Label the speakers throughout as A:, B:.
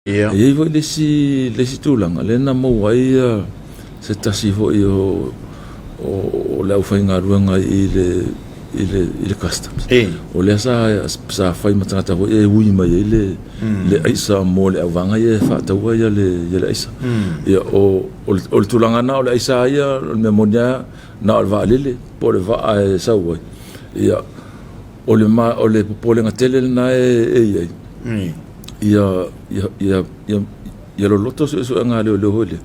A: E i ai foi le isi tulaga lea na maua ai se tasi foi o le aufaigaluega i le Customs, o lea sa fai ma tagata foi e ui mai ai le aisa mo le auvaega ia e faataua le aisa. O le tulaga lena o le aisa lava ia, o le mea moni lava, na o le vaalele po o le vaa e sau ai. O le popolega tele lena e i ai, ia loloto suesuega a leoleo foi lea.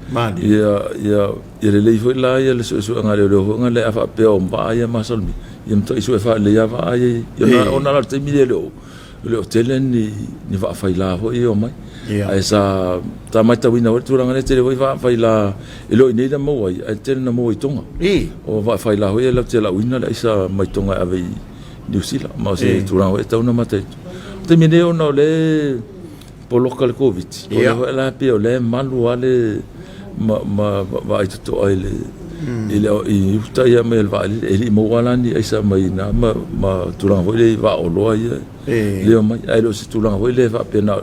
A: Ia lelei foi la le suesuega a leoleo foi lea a faapea o vaa ia e masalomia, ia matuai sue faalelei lava vaa ia e i ai. Ona la o le taimi lea e le o tele ni vaa faila foi ia e omai. Ae sa matauina foi le tulaga lea, e tele foi vaa faila e le o i inei na maua ai, ae tele na maua i Toga. O vaa faila foi ia latou te lauina le aisa mai Toga e ave i Niu Sila, ma o se tulaga foi e tatau ona mataitu. O le taimi nei ona o lea e poloka le Koviti, o lea foi la pei o lea e malu lava le ma vaai totoa i le i uta ia mai le vaalele, e le i maua la ni aisa mai i ina ma tulaga foi lea i vaa oloa ia e omai, ae le o se tulaga foi lea e faapea na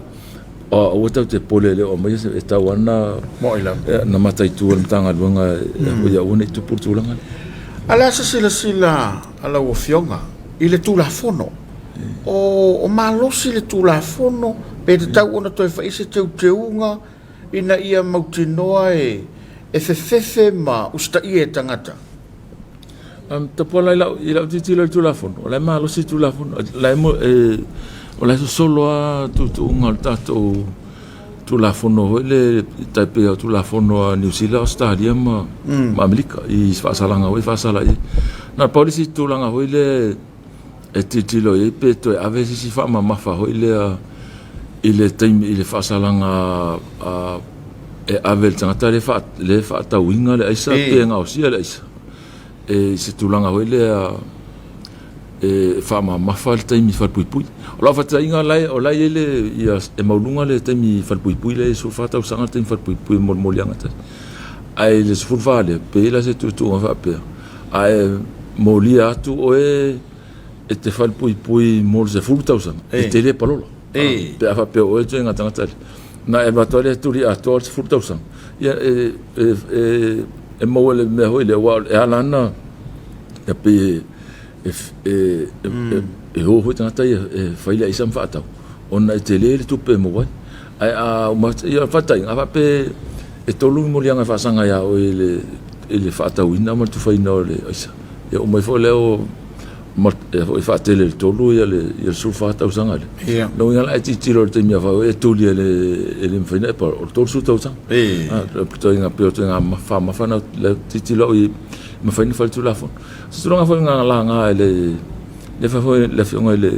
A: o aua tatou te popole e le o aumaia se, e tatau lava ona mataitu e le Matagaluega ia aua ne i tupu le tulaga lea.
B: A o le a se silasila a lau Afioga i le Tulafono? O malosi le Tulafono pe tatau ona toe fai se teuteuga ina ia mautinoa e fefefe ma usitaia e tagata?
A: Tapuala i lau tilotilo i le Tulafono, o la e malosi le Tulafono, o la e sosolo lava tuutuuga o le tatou Tulafono foi lea e tai pei o Tulafono a Niu Sila, Ausetalia ma Amerika i faasalaga foi e faasala i ai. Na o le pau le isi tulaga foi lea e tilotilo i ai pe toe ave se isi faamamafa foi lea i le taimi i le faasalaga e ave i le tagata lea e faatauina le aisa pe gaosia le aisa i se tulaga foi lea e faamamafa le taimi falepuipui. O lau faataitaiga o la e i ai le, e maualuga le taimi falepuipui lea e 14 tausaga le taimi falepuipui mo le moliaga e tasi. Ae i le 14 lea, pe i ai la se tuutuuga faapea, a e molia atu oe e te falepuipui mo le 10 tausaga, e te le palola. Pe a faapea o oe le ituaiga tagata lea. Na e alu atu lava lea tuli atoa le 10 tausaga, ia e maua i le mea foi lea, aua e ala ona pei e o foi tagata ia e fai le aisa ma faatau, ona e tele le tupe e maua ai. Ae a uma atu, ia faataitaiga, a faapea e 3 ni moliaga e faasaga ia oe i le faatauina ma le tufaina o le aisa, ia uma ifo lea o e faatele i le 3 ia le 14 tausaga lea. Ia. Lona uiga la e tilotilo i le taimi a fai e tuli e le mafai ona e palola, o le 30 tausaga. Ituaiga pei o ituaiga faamamafa na lea tilotilo au i ai, e mafai ona fai le Tulafono. O se tulaga foi na laga e le le foi le Afioga i le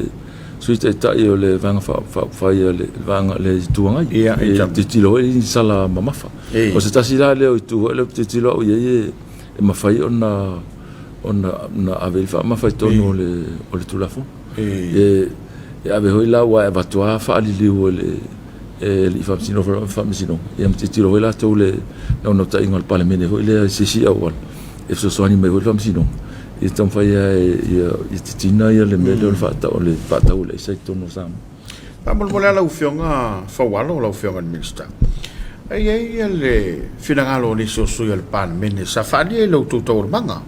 A: Sui Taitai o le Vaega Faaupufai a le Vaega le Itu Agai, e tilotilo foi i sala mamafa. O se tasi la lea o itu foi lea ou te tilotilo au i ai e mafai ona ave i ai le faamamafa i totonu o le Tulafono. E ave foi la aua e avatu lava faaliliu e le alii faamasino o le faamasinoga, ia ma tilotilo foi latou i le naunautaiga o le Palemene foi lea i se isi auala e fesoasoani mai foi le faamasinoga ia taumafai lava ia titina le mea lea o le faatau o le aisa i totonu o Samoa.
B: Faamolemole lava lau Afioga Faualo, lau Afioga i le Minisita, e i ai le finagalo o nisi o sui usufono o le Palemene sa faaalia i la outou taualumaga,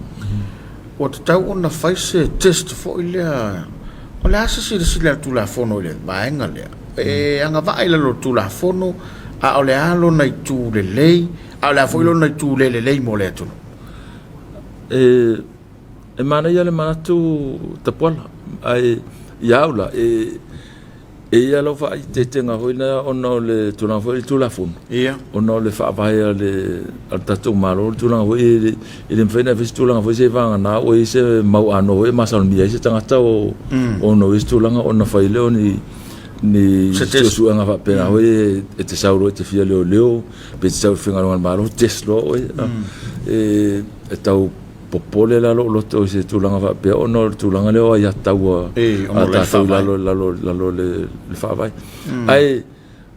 B: ua tatau ona fai se test foi lea, o le a se silasila a le Tulafono i le vaega lea? E agavaa i lalo o le Tulafono, a o le a lona itu lelei, a o le a foi lona itu le lelei mo le atunuu?
A: E manaia le manatu Tapuala, ae ia au la, e i ai lava lau faaeteetega foi lea ona o le tulaga foi i le Tulafono, ona o le faavae a le tatou Malo, le tulaga foi e le mafai ona fai se tulaga foi seiavagana ua i ai se mau anoa foi e masalomia ai se tagata o ono i ai se tulaga ona fai lea o ni suesuega faapena foi e te sau loa e te fia leoleo pe te sau i le faigaluega a le Malo, test loa oe. E tau popole la lou loto i se tulaga faapea ona o le tulaga lea o aiatatau a tatou i lalo lalo o le faavae. Ae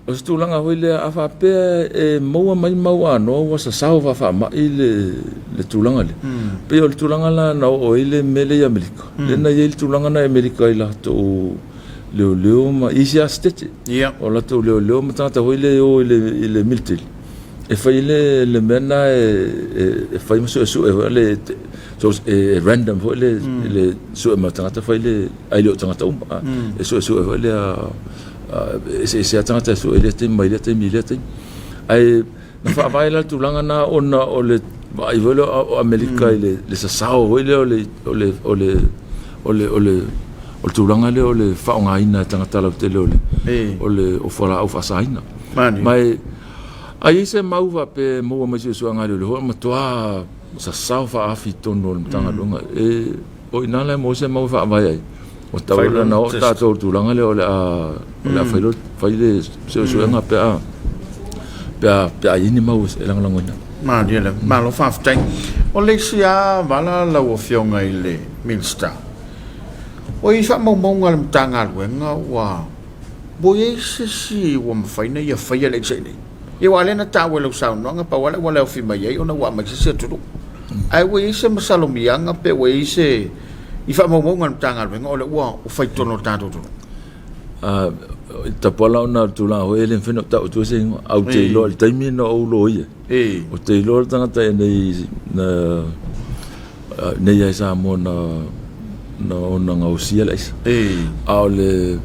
A: o se tulaga foi lea a faapea e maua mai mau anoa ua sasao faafaamai le tulaga lea, pei o le tulaga la na oo ai le mea lea i Amerika, lea na i ai le tulaga na i Amerika i latou leoleo ma isi lava setete. O latou leoleo ma tagata foi lea e o i le militeli e fai le le mea lena e fai ma suesue foi le so e random foi le le sue ma tagata fai le ae le o tagata uma e suesue foi lea eseese lava tagata e sue i lea taimi mai lea taimi i lea taimi. Ae na faavae la le tulaga lena ona o le vaai foi lea o Amerika i le sasao foi lea o le o le o le o le o le o le tulaga lea o le faaaogaina e tagata lautele o le o le o fualaau faasaina. Ma e a i ai se mau faapea e maua mai suesuega a leoleo foi, matua sasao faaafi i totonu o le Matagaluega. E o i ina la e maua se mau e faavae ai. Ua tatau la ona oo tatou i le tulaga lea o le a fai loa fai le suesuega pe a pe a pe a i ai ni mau e lagolagoina.
B: Malie lava. Malo faafetai. O le isi lava vala lau Afioga i le Minisita, o i faamaumauga a le Matagaluega ua ua i ai se isi ua mafai ona ia faia le aisa i inei? Ia aua o lea na taua i lau saunoaga, pau lava le auala e ofi mai ai ona ua aumai se isi atunuu. Ae ua i ai se masalomiaga pe ua i ai se i faamaumauga a le Matagaluega o lea ua fai i totonu o le tatou atunuu?
A: Tapuala ona o le tulaga foi e le mafai ona ou tau atua se igoa. Ae ou te iloa i le taimi na ou loia ai, ou te iloa le tagata nei na nei lava i Samoa na na ona gaosia le aisa. A o le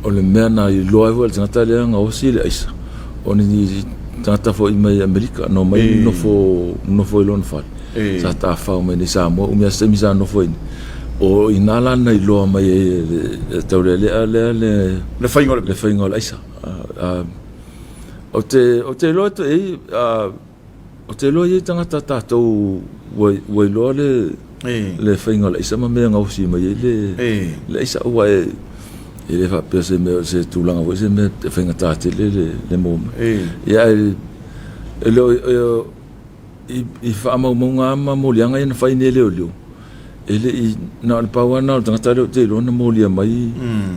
A: o le mea na iloa ai foi e le tagata lea gaosi le aisa, o ni tagata foi mai Amerika na omai nofo nofo i lona fale. Sa tafafao mai nei i Samoa, umi lava se taimi sa nofo ai nei. O i ina la na iloa mai ai e le taulealea lea le
B: le faiga o le
A: le faiga o le aisa. Ou te ou te iloa e i ai Ou te iloa e i ai tagata tatou ua iloa le le faiga o le aisa ma mea e gaosi mai ai le aisa aua e le faapea se mea se tulaga foi se mea e faigata tele le maua mai. Ia ae e le o i faamaumauga lava ma moliaga ia na fai nei e leoleo, E le i, na o le pau lava lena o le tagata lea ou te iloa na molia mai,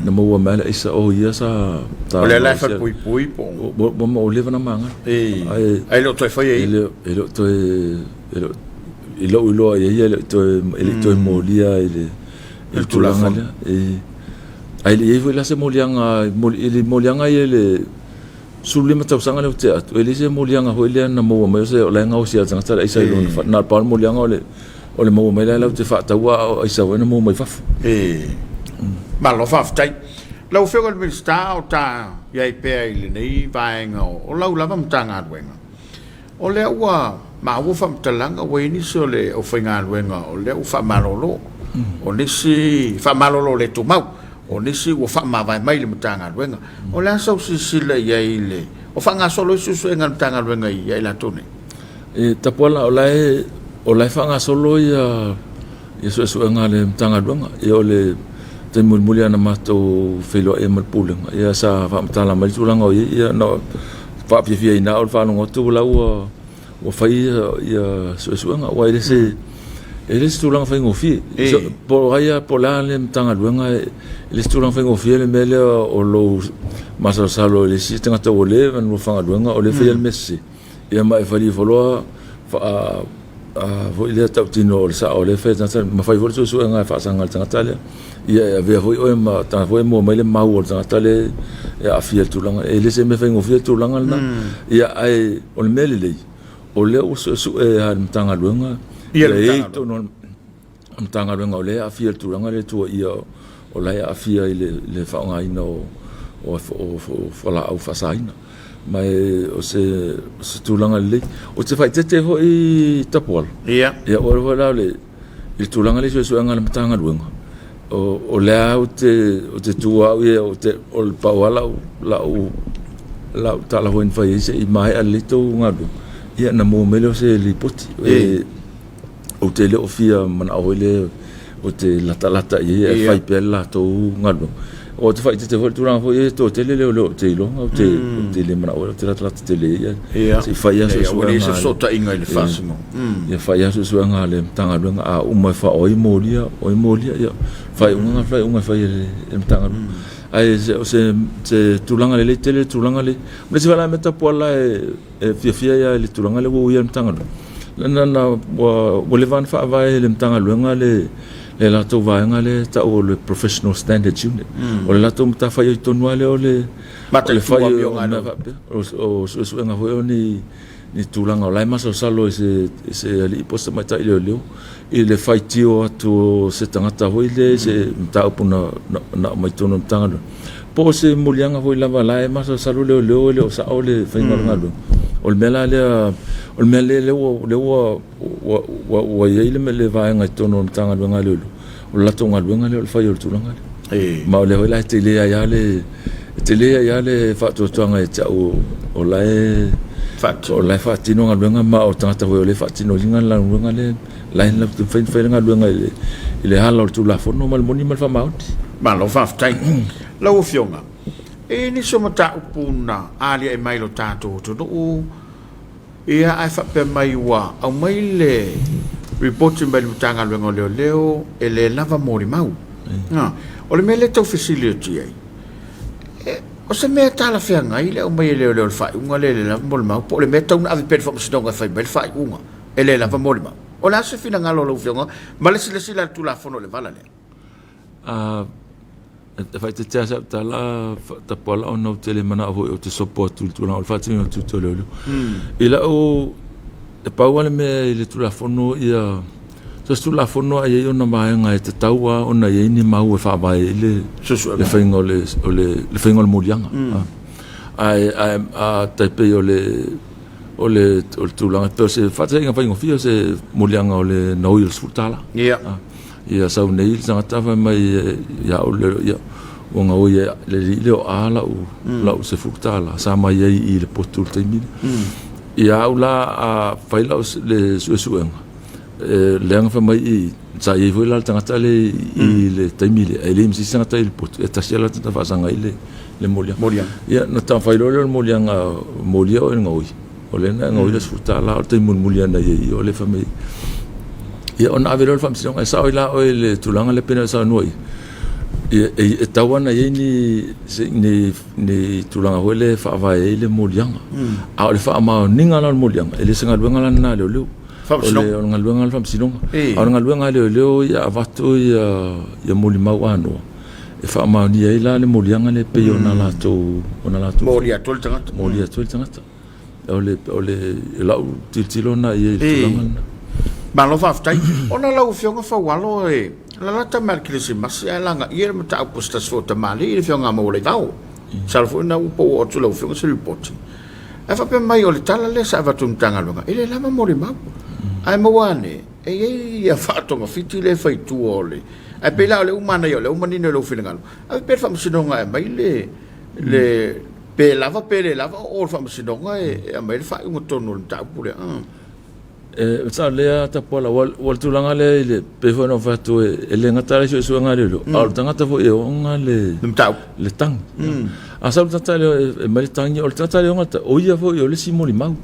A: na maua mai le aisa o ia sa...
B: O lea la e falepuipui po
A: o... Ua, ua leva ona magalo.
B: Ae, ae le o toe faia e
A: ia? E le o toe, e le o, i lou iloa i ai e le o toe, e le i toe molia i le, i le tulaga lea. Ae le i i ai foi la se moliaga, i le moliaga ia i le 15 tausaga lea ua tea atu, e leai se moliaga foi lea na maua mai o se o la e gaosia e le tagata le aisa i lona fale. Na o le pau le moliaga o le o le maua mai la latou te faataua a o aisa foi na maua mai fafo.
B: E malo faafetai. Lau Afioga i le Minisita, o ta i ai pea i lenei vaega o lau lava Matagaluega, o lea ua maua faamatalaga ua i ai nisi o le aufaigaluega o lea ua faamalolo, o nisi faamalolo le tumau, o nisi ua faamavae mai le Matagaluega. O le a sau silasila i ai i le o faagasolo ai suesuega a le Matagaluega ia i latou nei?
A: E Tapuala, o la e, o la e faagasolo ia, ia suesuega a le Matagaluega. Ia o le taimi mulimuli lava na matou feiloai ai ma le Pulega, ia sa faamatala mai le tulaga o i ai, ia na faafiafiaina au i le faalogo atu la ua, ua fai ia, ia suesuega. Aua e le se, e le se tulaga faigofie. Po o ai lava po o le a le Matagaluega, e le se tulaga faigofie le mea lea o lou masalosalo i le isi tagata ua leva ona lua faigaluega o lea e faia le mea sese. Ia ma e fali ifo loa faa foi lea tautino o le sao o lea e fai e le tagata ma fai foi le suesuega e faasaga i le tagata lea. Ia e avea foi oe ma tagata foi e maua mai le mau o le tagata lea e aafia i le tulaga. E le se mea faigofie le tulaga lena. Ia ae o le mea lelei, o lea ua suesue lava e le Matagaluega
B: ia e i ai totonu
A: o le Matagaluega o lea e aafia i le tulaga lea tuuaia o la e aafia i le faaaogaina o fualaau faasaina. Ma o se tulaga lelei. Ou te faaeteete foi Tapuala.
B: Ia.
A: Ia o le la i le tulaga lea i suesuega a le Matagaluega, o lea ou te tu au ia, o le pau lava lau tala foi na fai ai se i maea lelei tou galuega, ia ona maua mai lea o se lipoti. Ou te le o fia manao foi lea ou te latalata i ai ae fai pea le latou galuega. Ou te faaeteete foi i le tulaga foi lea e toatele leoleo ou te iloa, ou te ou te le manao ou te latalata tele i ai
B: ae se i fai lava suesuega. Ia fesootaiga i le faasinoga.
A: Ia fai lava suesuega a le Matagaluega, a uma e fao ai molia, o ai molia, ia faaiuga faaiuga e fai e le Matagaluega. Ae o se tulaga lelei tele le tulaga lea. O le isi foi la mea tapuala e e fiafia ia i le tulaga lea ua uia le Matagaluega. Na ua leva ona faavae e le Matagaluega le le latou vaega lea e tau o le Professional Standards Unit. O le latou matafaioi tonu lava lea o le
B: Mataitu
A: fai o
B: amioga a
A: mea
B: leoleo.
A: faapea, o suesuega foi o ni tulaga o la e masalosalo i se alii po o se tamaitai leoleo i le faitio atu o se tagata foi lea i se mataupu na aumai totonu o le Matagaluega, po o se moliaga foi lava la e masalosalo leoleo e le o sao le faiga o le galuega. O le mea la lea, o le mea lea ua ua i ai le vaega i totonu o le Matagaluega a Leoleo, o le latou galuega lea o le fai o le tulaga lea. Ma o lea foi la e tele ai lava le, e tele ai lava le faatuatuaga ia te au o la e o la e faatino galuega ma o tagata foi o lea e faatinoina le galuega lea, la e latou te mafai ona fai le galuega i le ala o le Tulafono ma le moni ma le faamaoni.
B: Malo faafetai. Lau Afioga, e i ai nisi o mataupu na aliae mai i lo tatou atunuu Ia, ae faapea mai ua aumai le lipoti mai le Matagaluega o Leoleo e le lava molimau. A, o le mea lea e tau fesili atu i ai, e, o se mea e talafeagai le aumai e leoleo o le faaiuga lea e le lava molimau, po o le mea e tatau ona ave pea i le Faamasinoga e fai mai le faaiuga e le lava molimau? O le a se finagalo o lau Afioga ma le silasila a le Tulafono i le vala lea?
A: A, E faaeteete lava sau tala Tapuala ona ou te le manao foi ou te sopo atu i le tulaga o le faatinoina o tiute o leoleo. I lau, e pau lava le mea i le Tulafono ia, so o se Tulafono lava e i ai ona vaega e tatau lava ona i ai ni mau e faavae ai le le faiga o le le faiga o le moliaga. Ae a tai pei o le o le o le tulaga pei o se faataitaiga faigofie o se moliaga o le gaoi o le $10.
B: Ia.
A: Ia sau nei le tagata fai mai ia au le ia ua gaoi e le alii lea o A lau lau $10 sa mai ai i le potu i le taimi lea. Ia au la a fai lau le suesuega e leaga fai mai i sa i ai foi la le tagata lea i le taimi lea ae leai ma se isi tagata i le potu e tasi lava la tagata faasaga ai le moliaga. Ia na taumafai loa lea o le moliaga molia oe i le gaoi. O lea na gaoi le $10 o le taimi mulimuli lava na i ai o lea fai mai ia ona ave lea o le faamasinoga. E sao ai la oe i le tulaga lea pei ona e saunoa i ai, e tatau lava ona i ai ni tulaga foi lea e faavae ai le moliaga. A o le faamaoniga la o le moliaga, e le o se galuega la lena a leoleo. O le galuega a le faamasinoga. A o le galuega a leoleo ia avatu ia molimau anoa e faamaonia ai la le moliaga lea pei ona latou
B: moli atu ai le tagata.
A: Moli atu ai le tagata. O le, o le, lau tilotilo lena i ai i le tulaga lena.
B: Malo faafetai. Ona lau Afioga Faualo e lalata mai le Kerisimasi ae lagaia le mataupu a se tasi foi o tamalii le Afioga ia Maualaivao. Masalo foi na ua pau atu lau Afioga se lipoti. Ae faapea mai o le tala lea sa avatu i le Matagaluega e le lava molimau. Ae maua ane e i ai ia faatogafiti lea e fai i tua o le ae pei la o lea ua manaia o lea ua manino i lou finagalo. Ave pea le Faamasinoga e aumai le le Pe lava pe le lava, o le faamasinoga e aumai le faaiuga tonu o le mataupu lea.
A: E sao lea Tapuala, ua le tulaga lea i le, pei foi ona ou fai atu e le gata le suesuega a leoleo, a o le tagata foi e ona le
B: mataupu,
A: le tagi. A sau le tagata lea e aumai le tagi, o le tagata lea e ona, o ia foi o le isi molimau.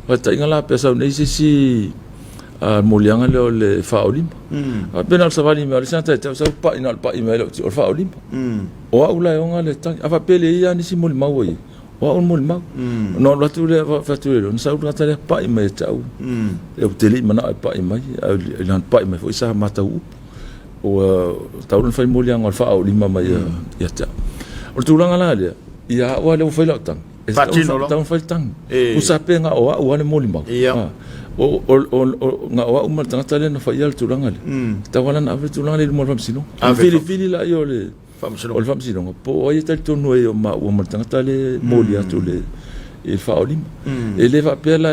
A: Faataitaiga la pe sau nei se isi moliaga lea o le faaolima. A pei na o le savali mai o le isi tagata e te au sau pai na o le pai mai lou tino, o le faaolima. O au la e ona le tagi. A faapea e leai lava nisi molimau o i ai, o au le molimau. Ona ou alu atu lea fai atu i le, ona sau le tagata lea pai mai ia te au. Ou te le i manao e pai mai, ae i lana pai mai foi sa matou upu. Ua tatau ona fai moliaga o le faaolima mai ia te au. O le tulaga la lea, ia au lava lea ua fai lau tagi, e
B: tatau
A: ona fai le tagi. Tusa pe na o au lava le molimau. Na o au ma le tagata lea na faia le tulaga lea. E tatau lava ona ave le tulaga lea i luma o le faamasinoga. Ona filifili lea o le faamasinoga po o ai e talitonu ai o maua ma le tagata lea e moli atu i le faaolima. E le faapea la,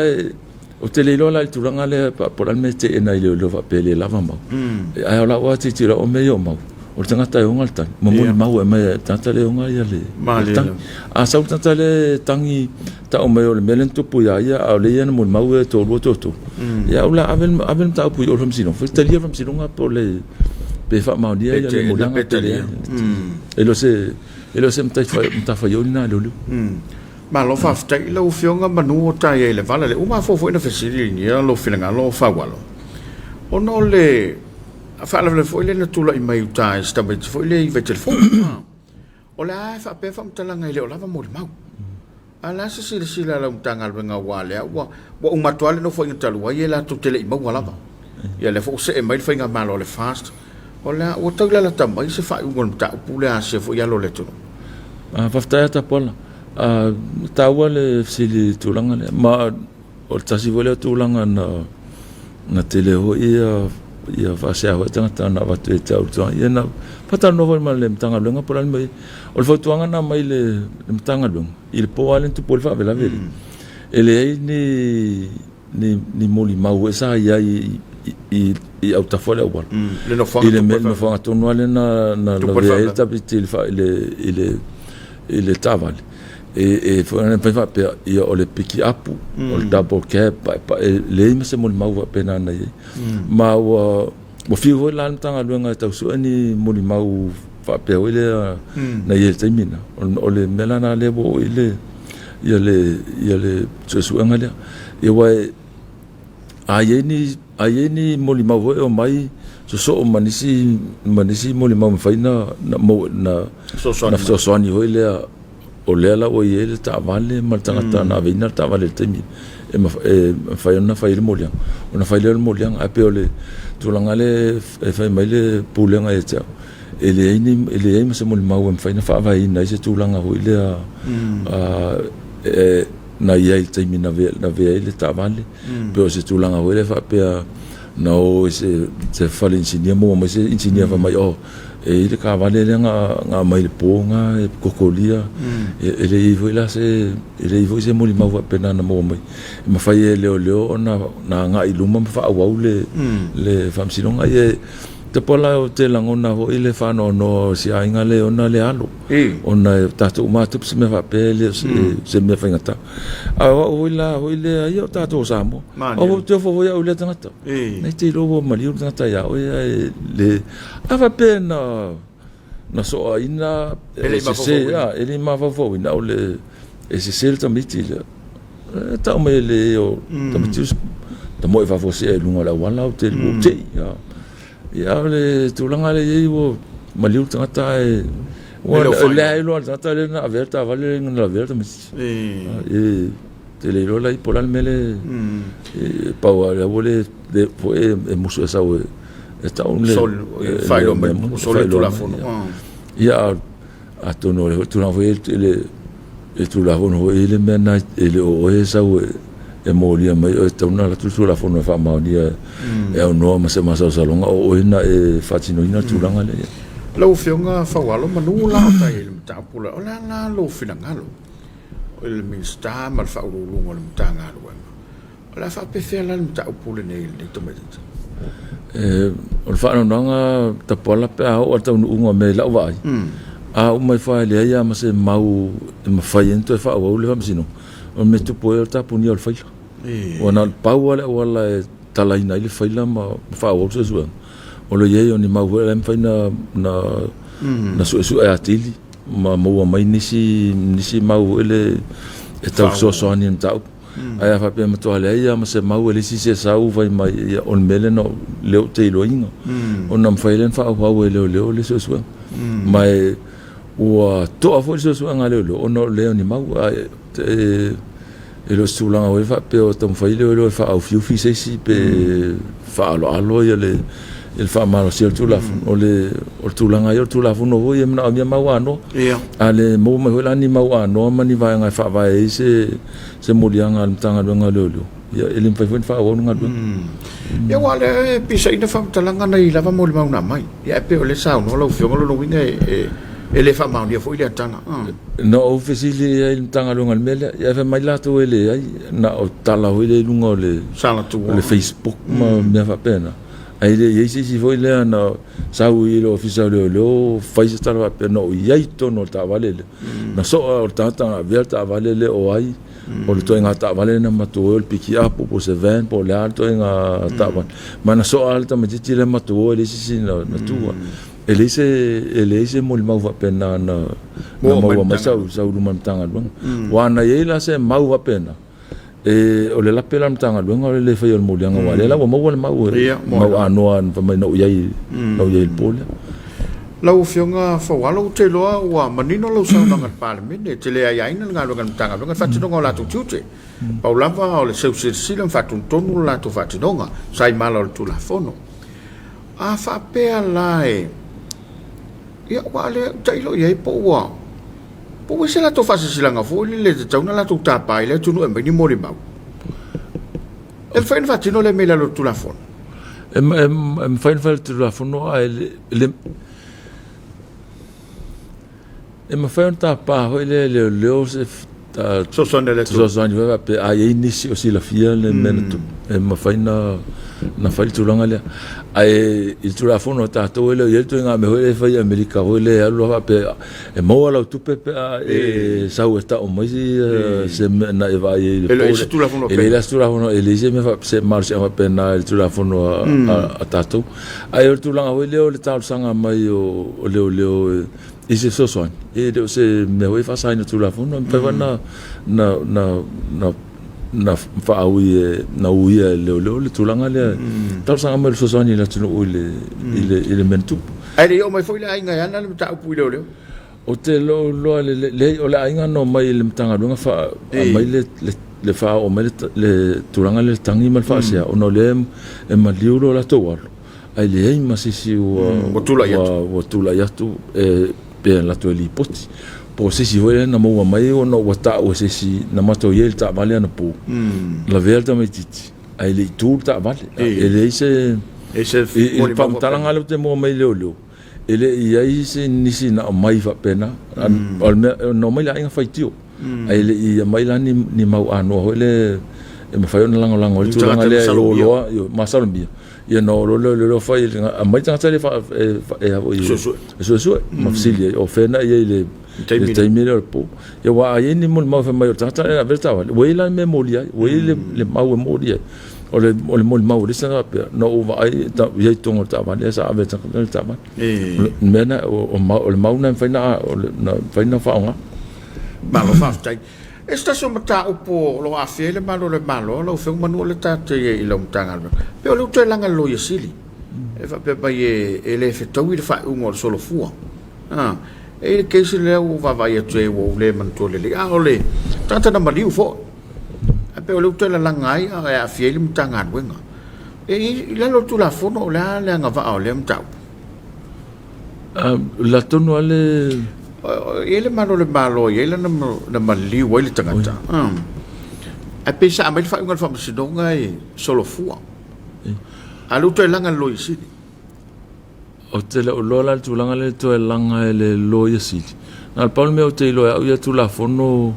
A: ou te le iloa la i le tulaga lea po o le a le mea e teena i leoleo faapea e le lava mau. Ae o lau lava tilotilo, o mea ia o mau, o le tagata e ona le tagi, ma molimau e aumai e le tagata lea e ona le tagi. A sau le tagata lea e tagi tau mai o le mea lea na tupu ia ia, a o lea ia na molimau e toalua toatolu, ia au la ave le mataupu i o i le faamasinoga, fai talia le faamasinoga po o le pe faamaonia ia le moliaga pe leai. E le o se matafaioi lena a leoleo.
B: Malo faafetai i lau Afioga manu o ta i ai i le vala lea. Ua mafua foi ona fesiligia lou finagalo o Faualo ona o le faalavelave foi lea na tulai mai uta i si tamaiti foi lea i Vaitele-fou. O le a e faapea faamatalaga e le o lava molimau. A o le a se silasila a lau Matagaluega aua lea ua uma atu lava le Nofoaiga talu ai e latou te le i maua lava. Ia lea foi ua see mai le Faigamalo a le FAST. O le a, ua tau lalata mai se faaiuga o le mataupu lea a se foi alo o le atunuu?
A: Faafetai lava Tapuala. E taua le fesili i le tulaga lea, ma o le tasi foi lea tulaga na tele foi ia faasea foi tagata na avatu ia te au i le tulaga. Ia na faatalanoa foi ma le Matagaluega po o le a le mea o i ai. O le fautuaga na aumai i le Matagaluega i le po lava lea na tupu ai le faalavelave lea, e leai ni molimau foi sa i ai i autafa o le auala.
B: I
A: le nofoaga tonu lava lea na lavea ai le tamaitiiti i le taavale, e mafai faapea, ia o le pikiapu, o le double cab, e leai ma se molimau faapena na i ai. Ma ua fiu foi la le Matagaluega e tau sue ni molimau faapea foi lea na i ai i le taimi lena. O le mea la lena lea ua oo i ai le suesuega lea. Ia aua a i ai ni molimau foi e omai sosoo ma nisi molimau e mafai ona fesoasoani foi lea, o lea la ua i ai le taavale ma le tagata na aveina le taavale i le taimi e mafai ona fai ai le moliaga, ona fai lea o le moliaga. Ae pei o le tulaga lea e fai mai le Pulega ia te au, e leai ma se molimau e mafai ona faavaeina ai se tulaga foi lea na i ai i le taimi na avea ai le taavale. Pei o se tulaga foi lea faapea na o i se fale inisinia maua mai se inisinia fai mai, oh, e i ai le taavale lea na aumai i le po na e kokolia. E leai foi la se, e leai foi se molimau faapena na maua mai e mafai e leoleo ona agai i luma ma faaauau le faamasinoga. Ia, Tapuala ou te lagona foi le faanoanoa o si aiga lea ona le alo, ona e tatou uma lava tupu se mea faapea e le o se mea faigata. A o au foi la foi lea, ia o tatou o Samoa, o ou te ofo foi au i lea tagata. Na te iloa ua maliu le tagata ia oe ae le, a faapea na soaina e sese, e le i mafaufauina o le e sese le tamaiti lea. E tau mai e le o tamaiti tamoe faafuasea i luga o le auala ou te ua tei. Ia o le tulaga lea e i ai ua maliu le tagata ae ua le iloa le tagata lea na avea le taavale na lavea le tamaiti. E te le iloa la po o le a le mea lea e pau lava ua le foi e musu e sau e tau le
B: faailoa mai ua soli le Tulafono.
A: Ia atonu o le tulaga foi i le Tulafono foi le mea lena e le o oe e sau e molia mai oe, e tatau ona alu atu le Tulafono e faamaonia e aunoa ma se masalosaloga o oe na e faatinoina le tulaga lea.
B: Lau Afioga Faualo, manu la o tai i le mataupu lea, o le a la lou finagalo i le Minisita ma le Faauluuluga o le Matagaluega? O le a faapefea la le mataupu lenei i lenei tamaitiiti?
A: O le faanoanoaga Tapuala pe a oo i le taunuuga o mea i lau vaai, a uma ifo lava e leai lava ma se mau e mafai ai ona toe faaauau le faamasinoga, o le mea e tupu ai o le tapunia o le faila. Ua na o le pau lava le auala e talaina ai le faila ma faaauau le suesuega, o le i ai o ni mau foi la e mafai ona suesue atili ma maua mai nisi mau foi lea e tau fesoasoani i le mataupu. Ae a faapea e matua leai lava ma se mau e leai se isi e sau fai mai, ia o le mea lea na lea ou te iloaina. Ona mafai lea ona faaauau e leoleo le suesuega. Ma e ua toa foi le suesuega a leoleo ona o le leai o ni mau. Ae e le o se tulaga foi faapea o taumafai leoleo e faaufiufi se isi pe faaaloalo ia le faamalosia o le Tulafono. O le tulaga ia o le Tulafono foi e manaomia mau anoa. A le maua mai foi la ni mau anoa ma ni vaega e faavae ai se moliaga a le Matagaluega o Leoleo, ia e le mafai foi ona faaauau le galuega.
B: Ia aua o lea e pisaina faamatalaga nei lava molimau na aumai. Ia ae pei o lea e saunoa lau Afioga, o lona uiga e le faamaonia foi lea tala.
A: Na ou fesili i ai i le Matagaluega i le mea lea, ae fai mai latou e leai, na o tala foi lea i luga o le Facebook ma mea faapena. Ae le i ai se isi foi lea na sau i le Ofisa o Leoleo fai se tala faapea na ou i ai i totonu o le taavale lea. Na soa o le tagata na avea le taavale lea o ai, o le ituaiga taavale na matou o ai o le pikiapu po o se van po o le a le ituaiga taavale. Ma na soa lava le tamaitiiti lea matou o ai e leai se isi na tua. E leai se, e leai se molimau faapena na maua mai sau i luma o le Matagaluega. Aua na i ai la se mau faapena, E, o le lape la o le Matagaluega o le le faia o le moliaga aua lea la ua maua le mau, mau anoa fai mai na ou i ai, na ou i ai i le po lea.
B: Lau Afioga Faualo, ou te iloa ua manino lau saunoaga i le Palemene, e te le aiaina le galuega a le Matagaluega i le faatinoga o latou tiute. Pau lava o le seu silasila ma faatonutonu le latou faatinoga, sa i mala o le Tulafono. A faapea la e, ia aua o lea tailo i ai po ua, po ua i ai se latou faasilasilaga foi lele e tatau ona latou tapa ai le atunuu e aumai ni molimau. E mafai ona faatino lea mea i lalo o le Tulafono?
A: E mafai ona fai i le Tulafono ae le, E mafai ona tapa foi lea e leoleo se
B: fesoasoani a le atunuu.
A: Fesoasoani foi faapea a i ai nisi o silafia le mea na tupu, e mafai ona fai le tulaga lea. Ae i le Tulafono a tatou e le o i ai le ituaiga mea foi lea e fai i Amerika foi lea e alu loa faapea e maua lau tupe pe a e sau e tau mai se mea na e vaai ai i le
B: po. E leai se Tulafono
A: E leai la se Tulafono, e leai se mea se malosiaga faapena i le Tulafono a tatou. Ae o le tulaga foi lea o le talosaga mai o leoleo i se fesoasoani, e le o se mea foi e faasaina Tulafono, e mafai foi na faaui e, na uia e leoleo le tulaga lea, talosaga mai o le fesoasoani i le atunuu i le mea na tupu.
B: Ae le i oo mai foi le aiga e ana le mataupu i leoleo?
A: Ou te le o iloa leai, o le aiga na omai i le Matagaluega aumai le faaoo mai le tulaga lea i le tagi ma le faasea, ona o lea e maliu lo latou alo, ae leai ma se isi ua tulai atu pe alu atu e lipoti. Po o se isi foi lea na maua mai ona ua tau e se isi na matou i ai i le taavale anapo, lavea le tamaitiiti ae le i tu le taavale. E leai se... I le faamatalaga lea ou te maua mai i leoleo, E le i i ai se nisi na aumai faapena. O le mea, na omai le aiga faitio, ae le i aumai la ni mau anoa foi lea e mafai ona lagolago ai le tulaga lea e o loa, masalomia, ia ona o loa lea o leoleo fai, aumai le tagata lea e suesue ma fesili ai, o fea na i ai i le taimi lea o le po. Ia aua a i ai ni molimau e fai mai o le tagata lea na avea le taavale, ua i ai la le mea e molia ai, ua i ai le mau e molia ai. O le o le molimau a le isi tagata faapea, na ou vaai i ai i totonu o le taavale ae sa ave e le tagata le taavale. O le mea lena, o le mau lena e mafai na mafai ona faaaoga.
B: Malo faafetai. E se tasi o mataupu o lo o aafia ai le malu o le Malo, lau Afioga manu o le tatou i ai i lau Matagaluega, pei o lea ua toe laga e le Loia Sili, e faapea mai e le fetaui le faaiuga o le solofua. E i ai le case lea ua ou vaavaai atu i ai ua ou le manatua lelei, a o le tagata na maliu foi. Ae pei o lea ua toe lalaga ai a e aafia ai le Matagaluega. E i lalo o le Tulafono o le a le agavaa o lea mataupu?
A: O le a tonu lava le...
B: E i ai le malu o le Malo e i ai lana na maliu ai le tagata. Ae pei sa aumai le faaiuga a le Faamasinoga e solofua. A o lea ua toe laga e le Loia Sili.
A: Ou te le o iloa la le tulaga lea e toe laga e le Loia Sili. Na o le pau le mea ou te iloa e au ia Tulafono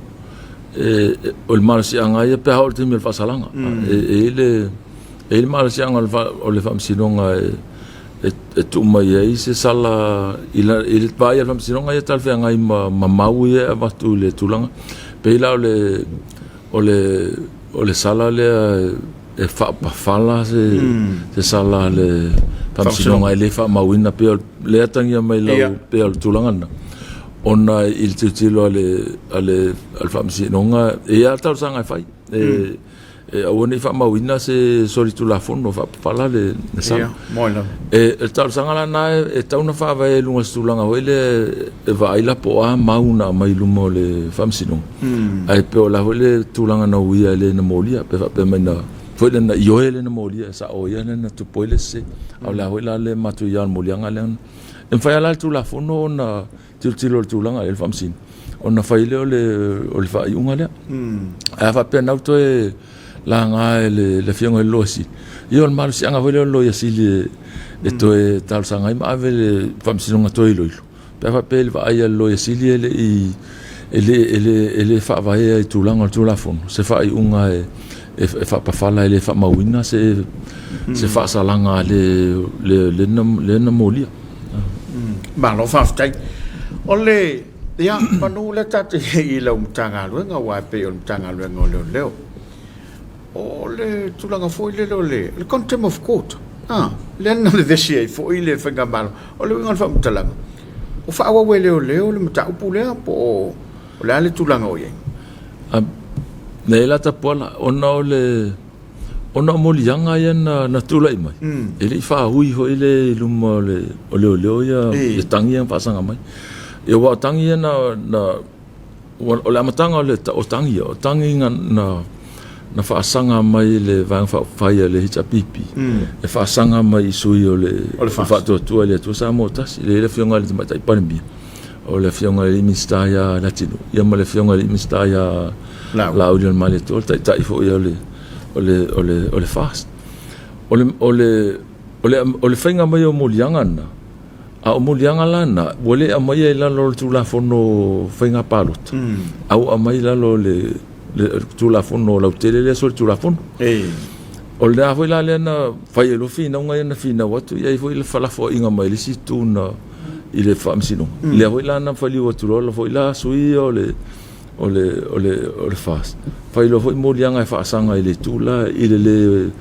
A: o le malosiaga lava ia pe a oo i le taimi o le faasalaga. E i ai le, e i ai le malosiaga o le Faamasinoga e tuu mai ai se sala i le vaai a le Faamasinoga ia talafeagai ma mau ia e avatu i le tulaga. E pei la o le sala lea e faapafala se sala a le Faamasinoga e le faamauina pei o le atagia mai lau pei o le tulaga lena ona i le tilotilo a le Faamasinoga e i ai lava le talosaga e fai e aua ne i faamauina se solitulafono faapafala le sala. E le talosaga la lena e tatau ona faavae i luga o se tulaga foi lea e vaai la po o a mau na aumai i luma o le Faamasinoga. Ae pei o le a foi le tulaga na uia e le na molia, pe faapea mai na foi le na ioe le na molia e sao ia le na tupu ai le sese. A o le a foi la le matuia o le moliaga lea. E mafai lava la le Tulafono ona tilotilo i le tulaga i le Faamasino ona fai lea o le faaiuga lea. Ae a faapea na ua toe laga e le Afioga i le Loia Sili, ia o le malosiaga foi lea o le Loia Sili e toe talosaga ai ma ave i le Faamasinoga toe iloilo. Pe a faapea i le vaai a le Loia Sili e le i e le faavaea i tulaga o le Tulafono se faaiuga e faapafala e le faamauina se faasalaga a le na molia.
B: Malo faafetai. O le, ia, manu lea tatou te i ai i lau Matagaluega aua e pei o le Matagaluega o Leoleo. O le tulaga foi lele o le contempt of court, lea na vevesi ai foi le faigamalo. O le uiga o le faamatalaga, o faaauau e leoleo le mataupu lea po o le a le tulaga o i
A: ai? Leai la Tapuala, ona o le ona o moliaga ia na tulai mai, e le i faaui foi le i luma o leoleo ia tagi ia na faasaga mai. Ia aua o tagi ia na o le amataga o tagi ia, o tagi na na faasaga mai le Vaega Faaupufai a le HRPP e faasaga mai i sui o le Faatuatua i le Atua Samoa Tasi, lea e i ai le Afioga i le Tamaitai Palemia, o le Afioga i le Minisita ia Leatinuu, ia ma le Afioga i le Minisita ia Laaulialemalietoa, le Taitai foi o le FAST. O le faiga mai o moliaga na, a o moliaga la na, ua le aumaia i lalo o le Tulafono Faiga Palota, a ua aumai i lalo o le Tulafono lautele lea solitulafono. O lena foi la lea na fai ai loa finauga ia na finau atu, e i ai foi le felafoaiga mai le isi itu na i le faamasinoga. Lea foi la na faliu atu loa foi la sui ia o le FAST, fai loa foi moliaga e faasaga i le itu la i le le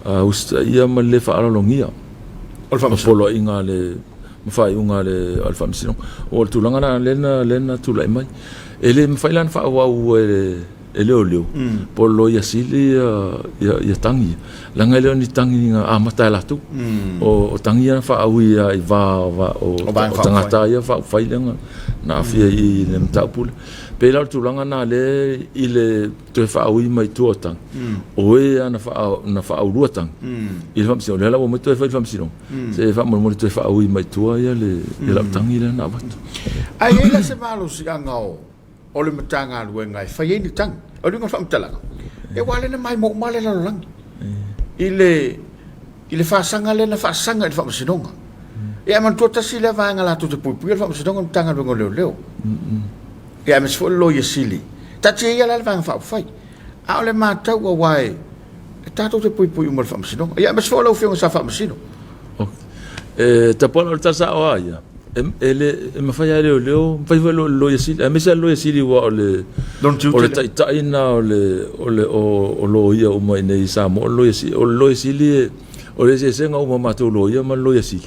A: usitaia ma le le faaaloalogia o le poloaiga a le ma faaiuga a le faamasinoga. O le tulaga la lea na tulai mai. E le mafai la ona faaauau e leoleo po o le Loia Sili ia tagi ia, leaga e le o ni tagi na amata e latou. O tagi ia na faaui lava i va o tagata ia faaupufai lea na aafia i le mataupu lea. E pei la o le tulaga lena lea i le toe faaui mai tua o tagi, o e lava na faaulua tagi i le faamasinoga, lea la ua omai toe fai le faamasinoga, se faamolemole toe faaui mai tua ia le lau tagi lea na avatu.
B: Ae i ai la se malosiaga o le Matagaluega e fai ai ni tagi? O le uiga o le faamatalaga, e aua o lea na maimoa uma lava le lalolagi i le faasaga lea na faasaga i le Faamasinoga. Ia ae manatua tasi lea vaega latou te puipuia le Faamasinoga o le Matagaluega o Leoleo. Ia aemaise foi le Loia Sili. Taatia ia la le Vaega Faaupufai. A o le matau aua e tatou te puipui uma i le Faamasinoga. Ia aemaise foi o lau Afioga sa faamasino.
A: E tapuala o le tala sao lava ia, e le e mafai lava e leoleo, mafai foi e le Loia Sili, aemaise lava le Loia Sili aua o le o le taitai lena o le o le o loia uma i inei i Samoa, o le Loia Sili. O le Loia Sili o le eseesega uma o matou loia ma le Loia Sili.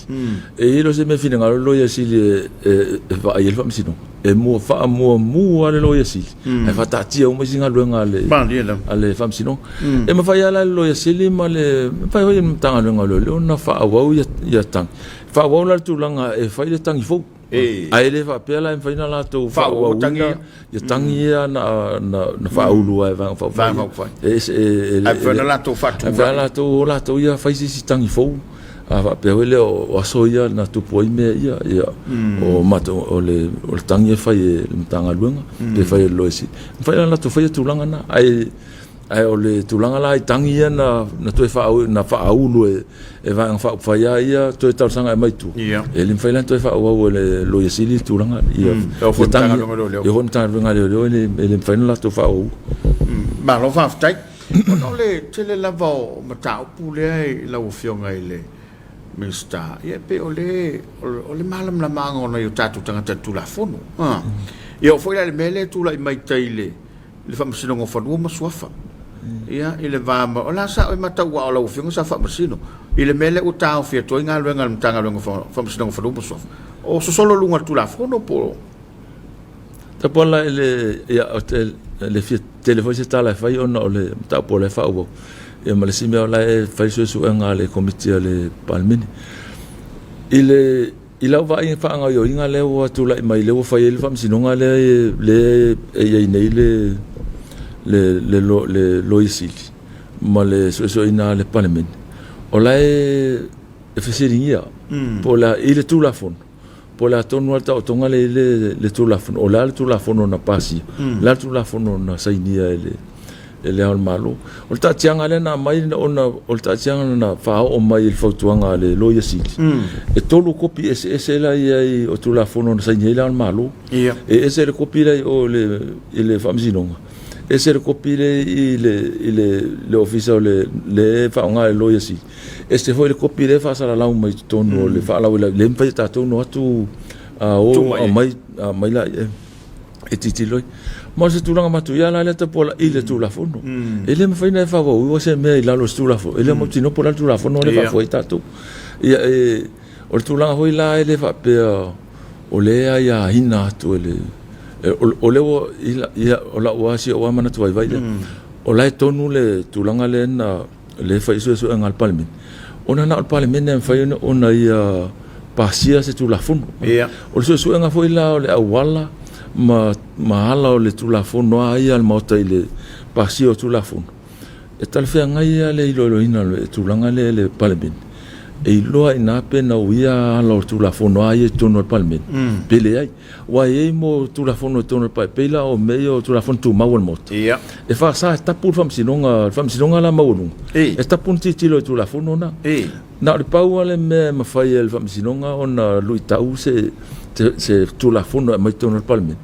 A: E i ai loa se mea finagalo le Loia Sili e vaai ai le Faamasinoga, e mua faamuamua lava le Loia Sili ae faataatia uma isi galuega a le Faamasinoga. E mafai lava la e le Loia Sili ma le mafai foi e le Matagaluega o Leoleo ona faaauau ia tagi. Faaauau la le tulaga e fai le tagi fou. Ae le faapea la e mafai ona latou faaauauina ia tagi ia na faaulu lava e Vaega Faaupufai.
B: Ae mafai ona latou
A: faatulai. Latou o latou ia fai se isi tagi fou. A faapea foi lea o aso ia na tupu ai mea ia, ia o matou o le tagi e fai e le Matagaluega pe fai e le Loia Sili. E mafai ona latou faia tulaga na, ae Ae o le tulaga la i tagi ia na toe na faaulu e Vaega Faaupufai lava ia toe talosaga e aumai i tua, e le mafai la ona toe faaauau e le Loia Sili le tulaga ia tagi ia. E oo foi i le Matagaluega a Leoleo e le mafai ona latou faaauauina.
B: Malo faafetai. Ona o le tele lava o mataupu lea i lau Afioga i le Minisita, ia e pei o le o le malamalamaaga o nai o tatou tagata i le Tulafono. Ia oo foi la i le mea lea e tulai mai tai i le i le Faamasinoga o Fanua ma Suafa. Ia, i le va ma, o la sa e matau aua o lau Afioga sa faamasino i le mea lea ua taofi atu ai galuega a le Matagaluega o Faamasinoga o Fanua ma Suafa. O sosolo i luga o le Tulafono po o...
A: Tapuala i le, ia, ou te le fia tele foi se tala e fai ona o le mataupu o la e faaauau. Ia ma le isi mea o la e fai suesuega a le Komiti a le Palemene. I le I lau vaai i faagaoioiga lea ua tulai mai lea ua fai ai le faamasinoga lea lea e i ai nei le le Loia Sili ma le suesueina a le Palemene, o la e fesiligia po o le a i le Tulafono, po o le a tonu lava le taotoga lea i le Tulafono, o le a le Tulafono na pasia, o le a le Tulafono na sainia e le e Le Ao o le Malo. O le taatiaga lea na aumai ona o le taatiaga na faaoo mai i le fautuaga a le Loia Sili, e 3 kopi eseese la e i ai o Tulafono na saini ai Le Ao o le Malo. E ese le kopi la i o i le Faamasinoga, ese le kopi lea i le Ofisa o le e faaaoga e le Loia Sili, ese foi le kopi lea e faasalalau mai i totonu o le faalauilau, lea e mafai e tatou ona o atu o aumai laia. e tilotilo ai. Ma o se tulaga matuia la lea tapuala i le Tulafono. E le mafai ona e faaauauina se mea i lalo o se Tulafono, e le mautinoa po o le a le Tulafono lea e faafoe ai tatou. Ia, e, o le tulaga foi la e le faapea o lea e aiaina atu e le, o lea ua, ia, o lau lava, si ou lava manatu vaivai lea, o la e tonu le tulaga lea na lea e fai suesuega a le Palemene, ona na o le Palemene e mafai ona ia pasia se Tulafono. Yeah. O le suesuega foi la o le auala ma, ma ala o le Tulafono a ia a le Maota i le pasia o Tulafono. E talafeagai lava le iloiloina o le tulaga lea i le Palemene, e iloa i ina pe na uia ala o le Tulafono a ia i totonu o le Palemene, pe leai. Aua e i ai mo Tulafono i totonu o le Palemene, pei la o mea ia o Tulafono Tumau a le Maota, e faasa e tapu le Faamasinoga, le Faamasinoga la maualuga, e tapu ona tilotilo i Tulafono na. Na o le pau lava le mea e mafai e le Faamasinoga ona luitau se Tulafono e aumai i totonu o le Palemene,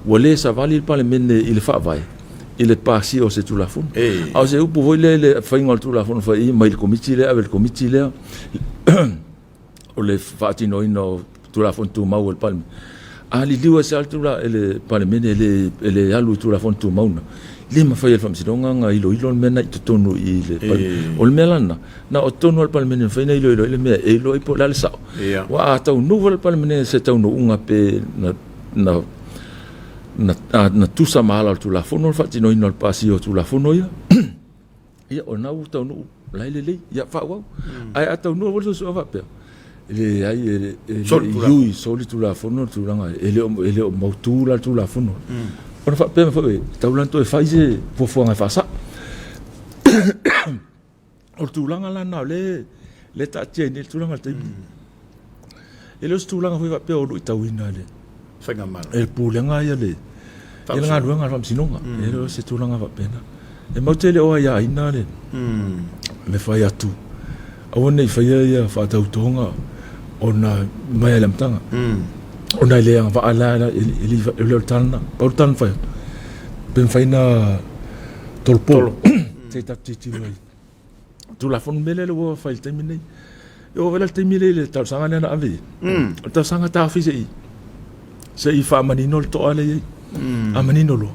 A: ua le savali le Palemene i le Faavae i le pasia o se Tulafono. A o se upu foi lea i le faiga o le Tulafono fai i mai le Komiti lea ave i le Komiti lea o le faatinoina o Tulafono Tumau a le Palemene. A liliu ese lava le Palemene e le alu i Tulafono Tumau na, e le mafai e le Faamasinoga ona iloilo le mea lena i totonu i le Palemene. O le mea la lena, na o totonu lava o le Palemene e mafai ona iloilo ai le mea e iloa ai po o le a le sao. Aua a taunuu foi le Palemene i se taunuuga pe na tusa ma ala o le Tulafono le faatinoina o le pasia o Tulafono ia, ia o lena ua taunuu la e lelei, ia faaauau. Ae a taunuu foi le suesuega faapea, e leai, e le i ui soli Tulafono le tulaga, e le o mautu la le Tulafono. Ona faapea mai foi, e tatau la ona toe fai se fuafuaga e faasao. O le tulaga la lena o lea e taatia ai nei le tulaga i le taimi. E le o se tulaga foi faapea o luitauina e le
B: Faigamalo.
A: E le pulega ia le ia le galuega a le Faamasinoga. E le o se tulaga faapena. E matou te le o aiaina le le fai atu aua ne i faia ia faatautoga ona mai lava i le amataga. Ona e le agavaa la e le o le tala lena. Pau le tala na fai atu, pe mafai ona tolopo se i tatou tilotilo ai Tulafono mea lea ua fai i le taimi lenei. E oo foi la i le taimi lea i le talosaga lea na ave i ai. O le talosaga taofi se i se i faamanino le toa lea e i ai. A manino loa,